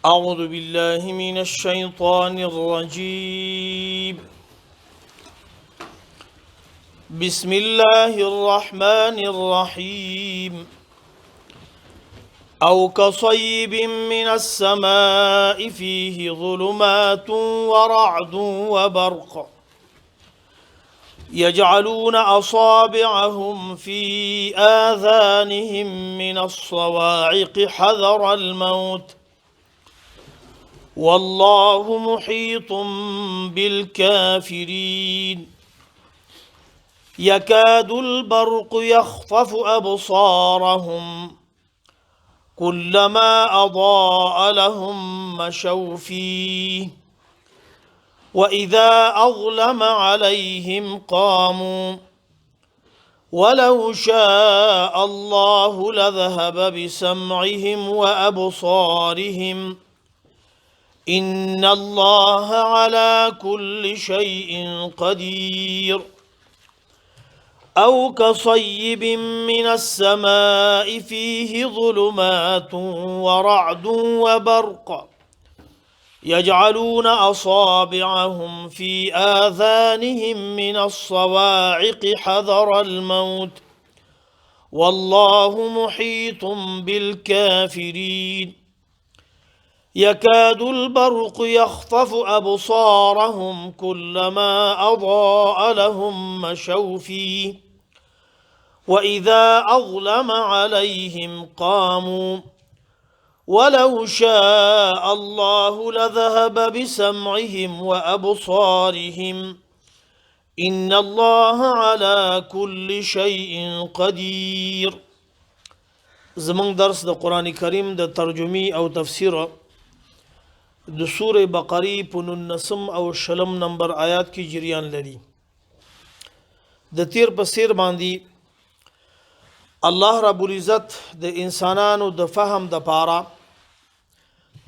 أعوذ بالله من الشيطان الرجيم. بسم الله الرحمن الرحيم. أو كصيب من السماء فيه ظلمات ورعد وبرق يجعلون أصابعهم في آذانهم من الصواعق حذر الموت والله محيط بالكافرين. يكاد البرق يخطف أبصارهم كلما أضاء لهم مشوا فيه وإذا أظلم عليهم قاموا ولو شاء الله لذهب بسمعهم وأبصارهم إن الله على كل شيء قدير. أو كصيب من السماء فيه ظلمات ورعد وبرق يجعلون أصابعهم في آذانهم من الصواعق حذر الموت والله محيط بالكافرين. يكاد البرق يخطف أبصارهم كلما أضاء لهم مشوا فيه وإذا أظلم عليهم قاموا ولو شاء الله لذهب بسمعهم وأبصارهم إن الله على كل شيء قدير. زمونږ درس د قرآن کریم د ترجمې او تفسیر د سورې بقرې په 19 او 20 نمبر آیات کې جریان لري. د تیر په سیر باندې الله رب العزت د انسانانو د فهم د پاره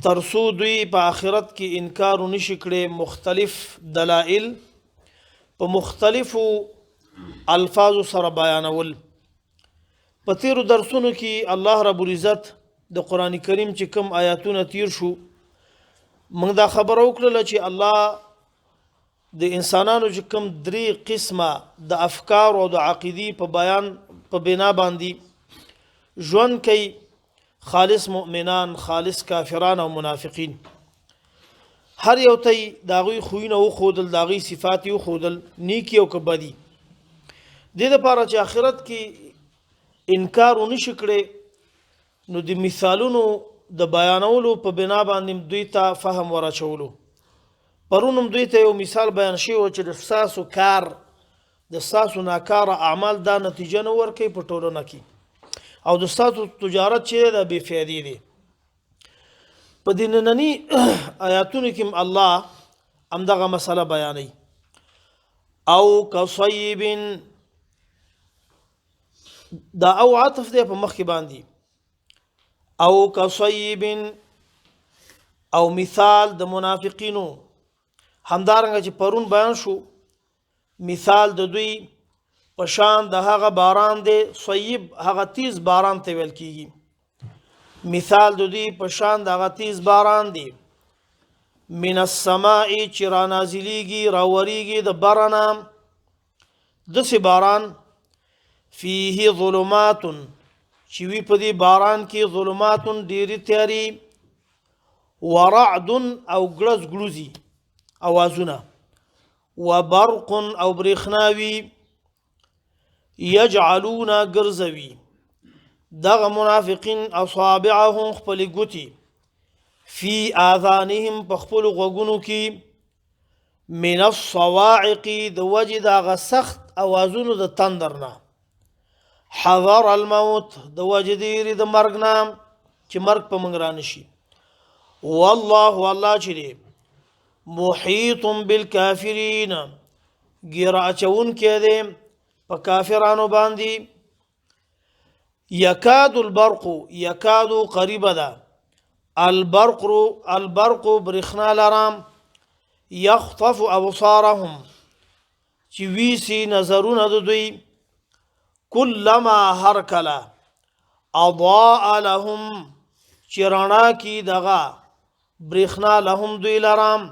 ترسو دوی په آخرت کې انکار ونشي کړی مختلف دلایل په مختلفو الفاظو سره بیانول. په تیرو درسونو کې الله رب العزت د قرآن کریم چې کوم آیاتونه تیر شو، موږ دا خبره وکړله چې الله د انسانانو چې کوم درې قسمه د افکار او د عقیدې په بیان په بنا باندې ژوند کوي، خالص مؤمنان، خالص کافران او منافقین، هر یو ته یې د هغوی خویونه وښودل، د هغوی صفات یې وښودل، نیکي او که بدي. دې دپاره چې آخرت کې انکار ونشي کړی نو د مثالونو د بیانولو په بنا باندې دوی ته فهم وراچولو. پرون هم دوی ته یو مثال بیان شوی و چې د ستاسو کار، د ستاسو ناکاره اعمال دا نتیجه نه ورکوي په ټولنه کې، او د ستاسو تجارت چې دی دا بې فایدې دی. په دې ننني آیاتونو کې هم الله همدغه مسله بیانوي. او کصیب، دا او عطف دی په مخکې باندې، او کصیب او مثال د منافقینو، همدارنګه چې پرون بیان شو مثال د دوی په شان د هغه باران دی، صیب هغه تیز باران ته ویل کیږي. مثال د دوی په شان د هغه تیز باران دی، من السماء چې رانازلیږي راوریږي د بره نه، داسې باران، فیه ظلمات چې وي په دې باران کې ظلمات ډېرې تیارې، ورعد او ګړز ګړوزي اوازونه، وبرق او برېښنا وي، یجعلون ګرځوي دغه منافقین اصابعهم خپلې ګوتې فی آذانهم په خپلو غوږونو کې، من الصواعق د وجې د هغه سخت اوازونو د تندر نه، حذر الموت د وجې د یرې د مرګ نه چې مرګ په موږ رانشي. والله الله چې دی محیط بالکافرین ګیره اچوونکی دی په کافرانو باندې. یکاد البرق، یکاد قریبه ده، البرق البرق برېښنا لرم، یخطف ابصارهم چې ویسي نظرونه د دوی، کلما هر کله اضاء لهم چې رڼا کی دغه برېښنا لهم دوی لرام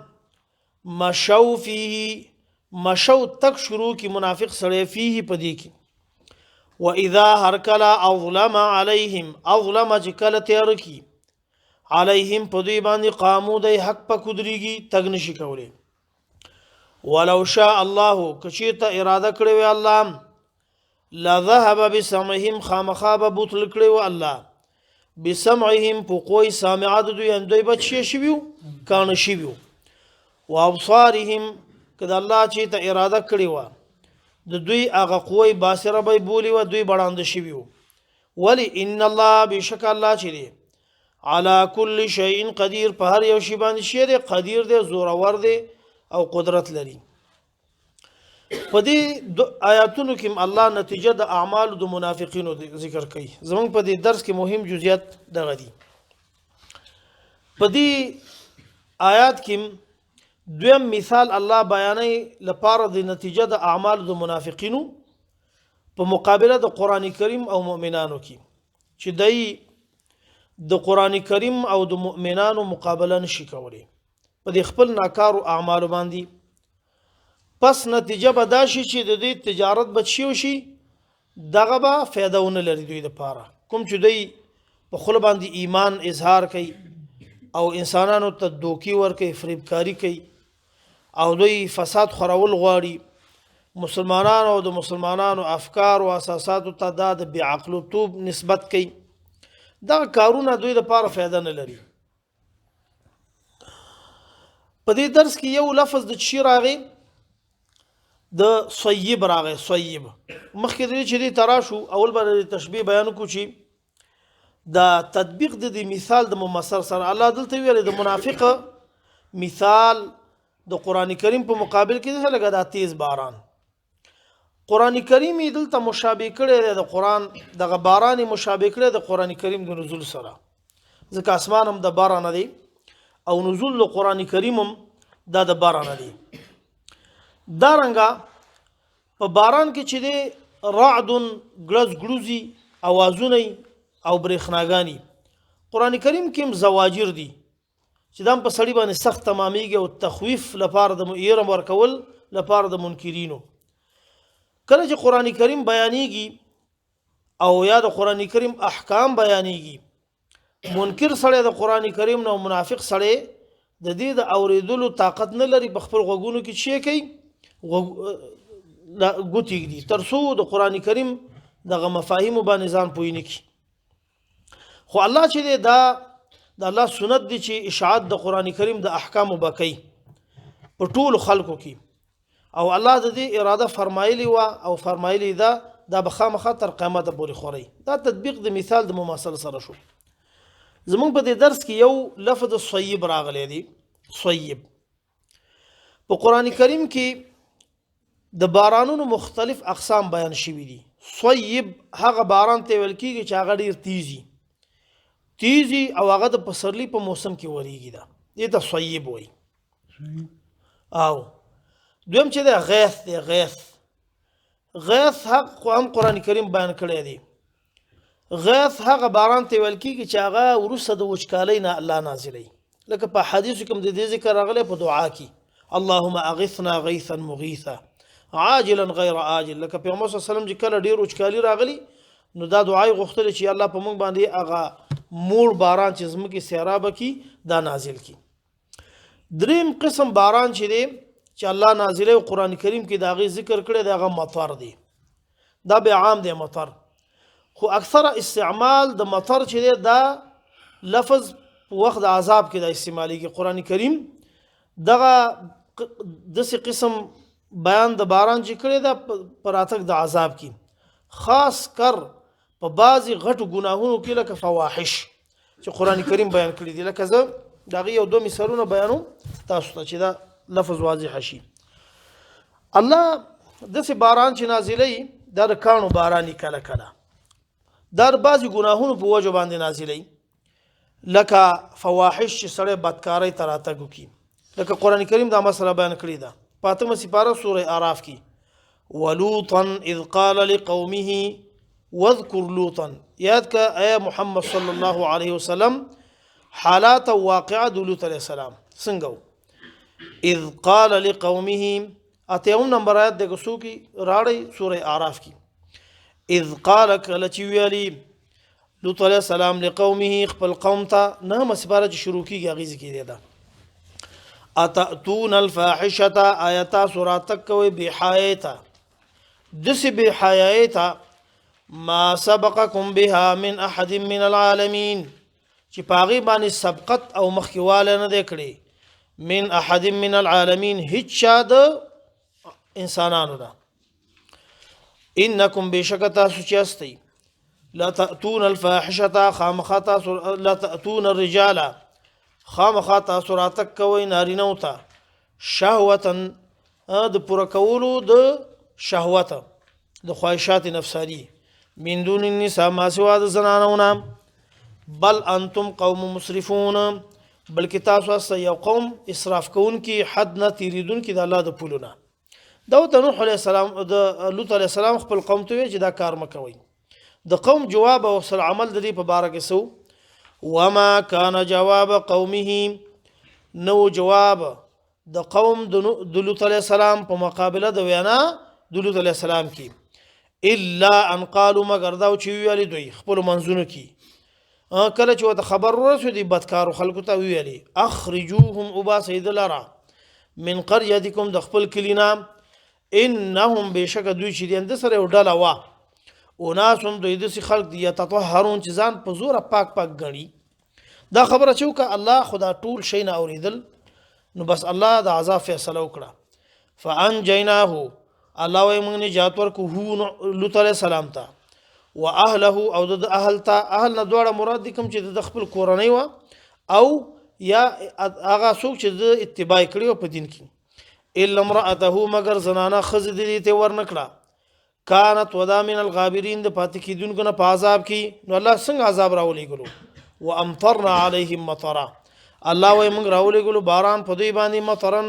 مشو فيه، مشو تک شروع کی منافق سړی، فيه پدې کې، و اذا هر کله اظلم عليهم، اظلم چې کله تیر کی، عليهم په دوی باندې، قامو دی حق په کدريږي، تګ نشي کولی. ولو شاء الله، کچیرته اراده کړې وي الله، لذهب بسمعهم، خامخا به بوتل کړی و الله بسمعهم په قوی سامعه د دوی، ان دوی بچ شي شویو کانه شویو، وابصارهم، که د الله چې ته اراده کړې وه د دوی هغه قوی باصره به بولی و دوی بړاند شویو. ولی ان الله، بشک الله چې دی علی کل شیء قدیر، په هر یو شی باندې شی دی قدیر دی، زورور دی او قدرت لري. په دې آیاتونو کې الله نتیجه د اعمالو د منافقینو ذکر کوي. زمونږ په دې درس کې مهم جزئیات دغه دي. په دې آیات کې دویم مثال الله بیانوي لپاره د نتیجه د اعمالو د منافقینو په مقابله د قران کریم او مؤمنانو کې، چې دای د قران کریم او د مؤمنانو مقابله نشي کولی په دې خپل ناکارو اعمالو باندې. پس نتیجه به دا شي چې د دې تجارت به چی وشي، دغه به فایده ونه لري دوی دپاره، کوم چې دوی په خوله باندې ایمان اظهار کوي او انسانانو ته دوکي ورکوي، فریبکاري کوي او دوی فساد خورول غواړي مسلمانانو او د مسلمانانو افکار او اساساتو ته دا د بې عقلتوب نسبت کوي، دغه کارونه دوی دپاره فایده نه لري. په دې درس کې یو لفظ د چی راغی، د صیب راغی. صیب مخکې د دې چې دې ته راشو، اول به د تشبیه بیان کړو چې دا تطبیق د دې مثال د ممثل سره الله دلته ویل د منافق مثال د قران کریم په مقابل کې دی لکه دا تیز باران. قران کریم یې دلته مشابه کړی دی د قران دغه باران یې مشابه کړی د قران کریم د نزول سره، ځکه اسمان هم د باران دی او نزول د قران کریم هم دا د باران دی. دا رنګه په باران کې چې دی رعد ګړز ګړوزي اوازونه او برېښناګانې، قران کریم کې هم زواجر دي چې دا هم په سړي باندې سخت تمامېږي او تخویف لپاره د یرم ورکول لپاره د منکرینو. کله چې قران کریم بیانېږي او یا د قران کریم احکام بیانېږي، منکر سړی د قران کریم نه منافق سړی د دې د اورېدلو طاقت نه لري، په خپل غوږونو کې چی کوي ګوتې ږدي تر څو د قران کریم دغه مفاهیمو باندې ځان پوه نه کړي. خو الله چې دی دا د الله سنت دی چې اشاعت د قران کریم د احکامو به کوي په ټولو خلکو کې، او الله د دې اراده فرمایلی وه او فرمایلی ده، دا به خامخا تر قیامته پورې خوري. دا تطبیق د مثال د مماثل سره شو. زمونږ په دې درس کې یو لفظ صیب راغلی دی. صیب په قران کریم کې د بارانونو مختلف اقسام بیان شوي دي. صیب هغه باران ته ویل کېږي چې هغه ډېر تیزي تیزي او هغه د پسرلي په موسم کې وریږي، دا دې ته صیب وایي. او دویم چې دی غیث دی. غیث غیث حق خو هم قرآن کریم بیان کړی دی. غیث هغه باران ته ویل کېږي چې هغه وروسته د وچکالۍ نه الله نازلوي، لکه په حدیثو کې هم د دې ذکر راغلی په دعا کې، اللهم اغثنا غیثا مغیثا عاجلا غیر آجل. لکه پیغمبر صلی الله علیه وسلم چې کله ډېر وچکالي راغلي نو دا دعا یې غوښتلې چې الله په موږ باندې هغه موړ باران چې ځمکې سیرابه کړي دا نازل کړي. دریم قسم باران چې دی چې الله نازلوي او قرآن کریم کې د هغې ذکر کړی دی، هغه مطر دی. دا به عام دی مطر، خو اکثره استعمال د مطر چې دی دا لفظ په وخت د عذاب کې دا استعمالیږي. قرآن کریم دغه داسې قسم بیان د باران چې کړی ده په راتګ د عذاب کې، خاص کر په بعضې غټو ګناهونو کې لکه فواحش چې قرآن کریم بیان کړي دي. لکه زه د هغې یو دوه مثالونه بیانوم تاسو ته چې دا لفظ واضح شي. الله داسې باران چې نازلوي دا د کاڼو باران یې کله کله دا د بعضې ګناهونو په وجه باندې نازلوي، لکه فواحش چې سړی بدکارۍ ته راتګ وکړي. لکه قرآن کریم دا مسله بیان کړې ده په اتمه سپاره سوره اعراف کې، ولوطا اذ قال لقومه واذكر لوطا. یاد که ای محمد صلی الله علیه وسلم حالات او واقعه د لوط علیه السلام څنګه وو؟ اذ قال لقومه، اتیوم نمبر آیت د ګسو کی راړی، سوره اعراف کی. اذ قال، کله چې ویلی لوط علیه السلام لقومه خپل قوم ته، نه مسپاره چې شروع کیږي هغه ذکر دی دا، اتاتون الفاحشه، آیتا سوراتک کوي بحایتا، دسی بحایتا، ما سبقکم بها من احد من العالمین، چې پاغي باندې سبقت او مخکیواله نه دی کړی، من احد من العالمین، هیڅ چا د انسانانو نه. انکم، بشک تاسو چې استئ، لا تاتون الفاحشه، خامخا تاسو، لا تاتون الرجال، خامخا تاسو راتک کوئ نارینه ته، شهوتا، د پوره کولو د شهوت د خواهشات نفسانی، من دون النساء، ما سوا د زنانو نه. بل انتم قوم مسرفون، بلکې تاسو هسته یو قوم اسراف کوونکي، حد نه تیریدونکي د الله د پولو نه. دا د نوح علیه السلام، د لوط علیه السلام خپل قوم ته وی چې دا کار مه کوئ. د قوم جواب او سر عمل د دې په باره کې سو؟ وما کان جواب قومه، نو جواب د قوم د لوط علیه السلام په مقابله د وینا د لوط علیه السلام کې، الا ان قالوا، مگر دا چې ویلي دوی خپل منځونو کې، کله چې ورته خبر ورسېد دي بدکارو خلکو ته ویلي، اخرجوهم، وباسئ دلره، من قریتکم، د خپل کلي نه، انهم، بېشکه دوی چې دي، د سره یو ډله وه، اناس، دوی داسې خلک دي، یتطهرون، چې ځان په زوره پاک پاک ګڼي. دا خبره چې وکړه، الله خدا ټول شی نه اورېدل، نو بس الله د عذاب فیصله وکړه. فانجیناه، الله وایي موږ نجات ورکړو، هو لوط علیه السلام ته، واهله، او د اهل ته. اهل نه دواړه مراد دي، کوم چې د خپل کورنۍ وه او یا هغه څوک چې د اتباع کړي په دین کې، الا امراته، مګر زنانه ښځې دې ته ورنکړه، کانت ودا من الغابرین، د پاتې کېدونکو نه په عذاب کې. نو الله څنګه عذاب راولېږلو؟ وامطرنا علیهم مطرا، الله وایي موږ راولېږلو باران په دوی باندې، مطرا،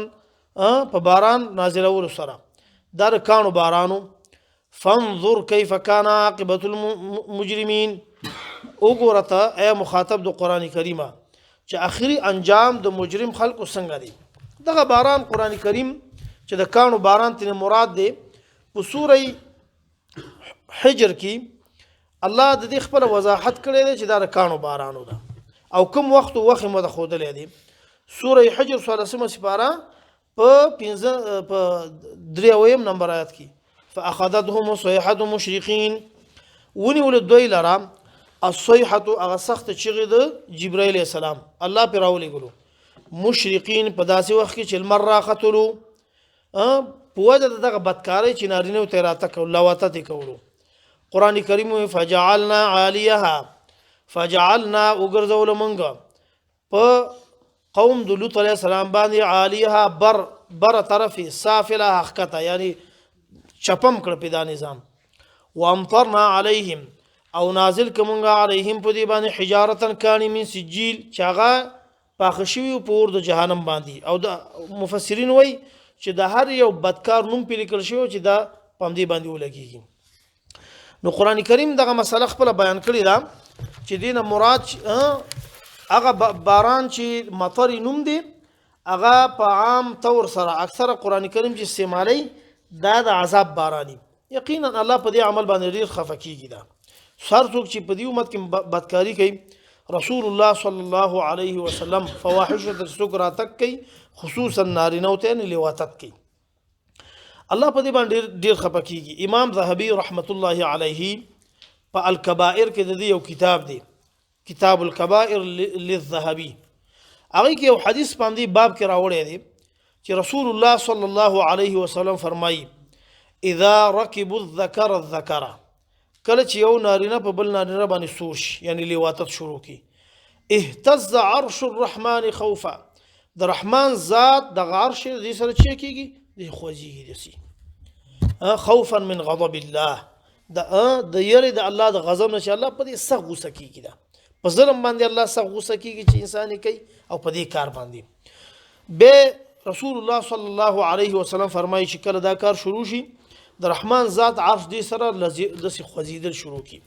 په باران نازلولو سره، دا د کاڼو بارانو. فانظر کیف کان عاقبت المجرمین، وګوره ته ای مخاطب د قرآن کریمه چې اخري انجام د مجرم خلکو څنګه دی. دغه باران قرآن کریم چې د کاڼو باران ترې مراد دی، په سوره حجر کې الله د دې خپل وضاحت کړی دی چې دا د کاڼو بارانو ده او کوم وخت وخت مو د ښودلی دی. سوره حجر 14مه سپاره په پنځه په درېویم نمبر آیت کې، فاخذتهم صیحة مشرقین، ونیول دوی لره الصیحة، هغه سخت چیغې د جبرائیل علیه السلام الله پرې راولېږلو، مشرقین، په داسې وخت کې چې لمر راختلو، په وجه د دغه بدکارۍ چې نارینه ته راته کول، لواطت یې کولو. قرآن کریم وایي فجعلنا عالیها، فجعلنا، وګرځولو مونږ په قوم د لوط علیه السلام باندې، عالیها، بر بر طرف، سافلها، ښکته، یعنی چپم کړ په دا نظام. وامطرنا علیهم، او نازل کومنګ، علیهم، په دې باندې، حجارتن، کانی، من سجیل، چې هغه پاخه شوي په اور د جهنم باندې. او د مفسرین وایي چې د هر یو بدکار نوم پرې لیکل شوی چې دا په همدې باندې ولګېږي. نو قرآن کریم دغه مسله خپله بیان کړې ده چې دینه مراد هغه باران چې مطر نوم دی، هغه په عام طور سره اکثره قرآن کریم چې استعمالوي دا د عذاب باراني. یقینا الله په دې عمل باندې ډیر خفه کیږي. دا هر څوک چې په دې امت کې بدکاری کوي، رسول الله صلی الله علیه وسلم فواحش ته څوک راتک کوي، خصوصا نارینه ته نه لواطت کوي، الله په دې باندې ډیر ډیر خفه کیږي. امام ذهبي رحمت الله علیه په الکبائر کې د دې یو کتاب دی، کتاب الکبائر للذهبي، هغه کې یو حدیث په دې باب کې راوړی دی چې رسول الله صلی الله علیه وسلم فرمایي، اذا ركبوا الذكر الذكر، کله چې یو نارینه په بل نارینه باندې سور شي، یعنی لواطت شروع کی، اهتز عرش الرحمن خوفا، د رحمان ذات د عرش دې سره چې کیږي، دې خوځيږي دسی، خوفا من غضب الله، د یری د الله د غضب نه چې الله په دې سخت غوسه کیږي. دا په ظلم باندې الله سخت غوسه کیږي چې انسان یې کوي او په دې کار باندې به رسول الله صلی الله علیه وسلم فرمایي چې کله دا کار شروع شي، د رحمان ذات عرش دې سره داسې خوځېدل شروع کی.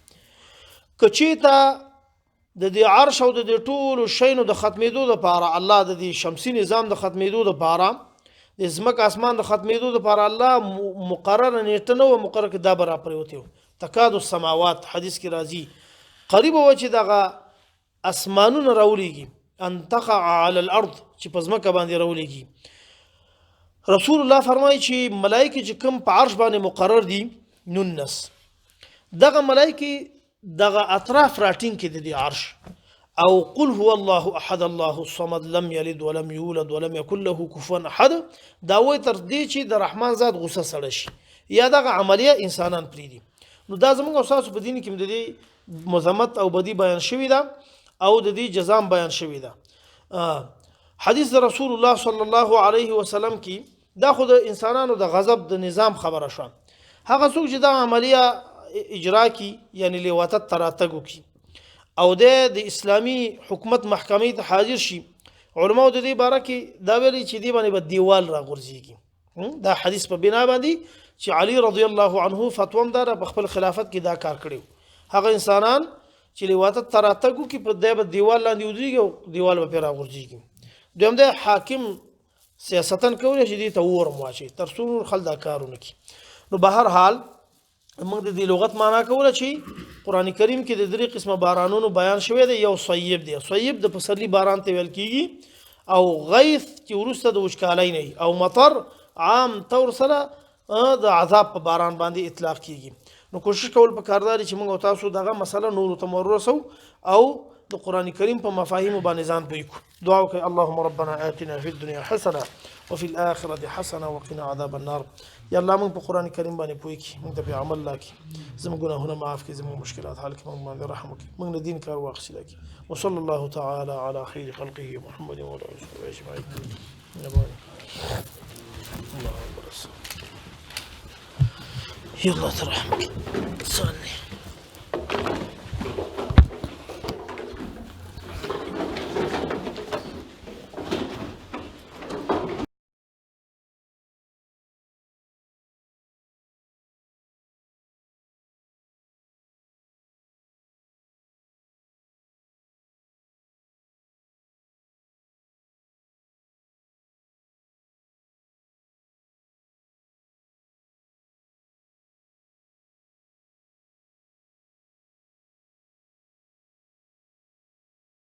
که چېرته د دې عرش او د دې ټولو شینو د ختمېدو دپاره الله د دې شمسي نظام د ختمېدو دپاره د ځمکه اسمان د ختمېدو دپاره الله مقرره نیټه نه وه مقرره کړې، دا به راپرېوتی و. تکاد السماوات حدیث کې راځي قریبه وه چې دغه اسمانونه راولېږي، ان تقع علی الارض، چې په ځمکه باندې راولېږي. رسول الله فرمایي چې ملایکې چې کوم په عرش باندې مقرر دي 19، دغه ملایکې دغه اطراف راټینګ کې د دې عرش، او قل هو الله احد الله الصمد لم یلد ولم یولد ولم یکن له کفوا احد، دا وایي تر دې چې د رحمان ذات غوسه سړه شي یا دغه عملیه انسانان پرېږدي. نو دا زموږ او ستاسو په دین کې د دې مذمت او بدی بیان شوې ده او د دې جزام بیان شوې ده. حدیث د رسول الله صلی الله علیه وسلم کې دا خو د انسانانو د غضب د نظام خبره شوه. هغه څوک چې دا عملیه اجرا کی، یعنی لیواتت ته راتګ وکړي او د اسلامي حکومت محکمې ته حاضر شي، علماو د دې باره کې دا ویلي چې دې باندې به دیوال راغورځېږي. دا حدیث په بنا باندې چې علی رضی الله عنه فتوا هم داره په خپل خلافت کې دا کار کړی. هغه انسانان چې لیواتت ته راتګ وکړي په دی به دیوال لاندې ودرېږي او دیوال به پرې راغورځېږي. دویم دی حاکم سیاستن کولی شي دې ته اور هم واچوي تر څو نور خلک دا کار ونه کړي. نو به هر حال موږ د دې لغت معنا کوله چې قرآن کریم کې د درې قسمه بارانونو بیان شوی دی. یو صیب دی، صیب د پسرلي باران ته ویل کیږي، او غیث چې وروسته د وچکالۍ نه وي، او مطر عام طور سره د عذاب په باران باندې اطلاق کیږي. نو کوشش کول په کار دا دی چې موږ او تاسو دغه مسله نورو ته ورسوو او د قرآن کریم په مفاهیمو باندې ځان پوه کړو. دعا وکړئ، اللهم ربنا آتنا فی الدنیا حسنه وفي الآخرة حسنه وقنا عذاب النار. یا الله موږ په قرآن کریم باندې پوه کړي، موږ ته په عمل راکړي، زموږ ګناهونه معاف کړي، زموږ مشکلات حل کړي، موږ باندې رحم وکړي، موږ له دین کار واخیستل کړي. وصلى الله تعالى على خير خلقه محمد وعلى آله وصحبه أجمعين. الله أكبر. يلا ترحمك صلي.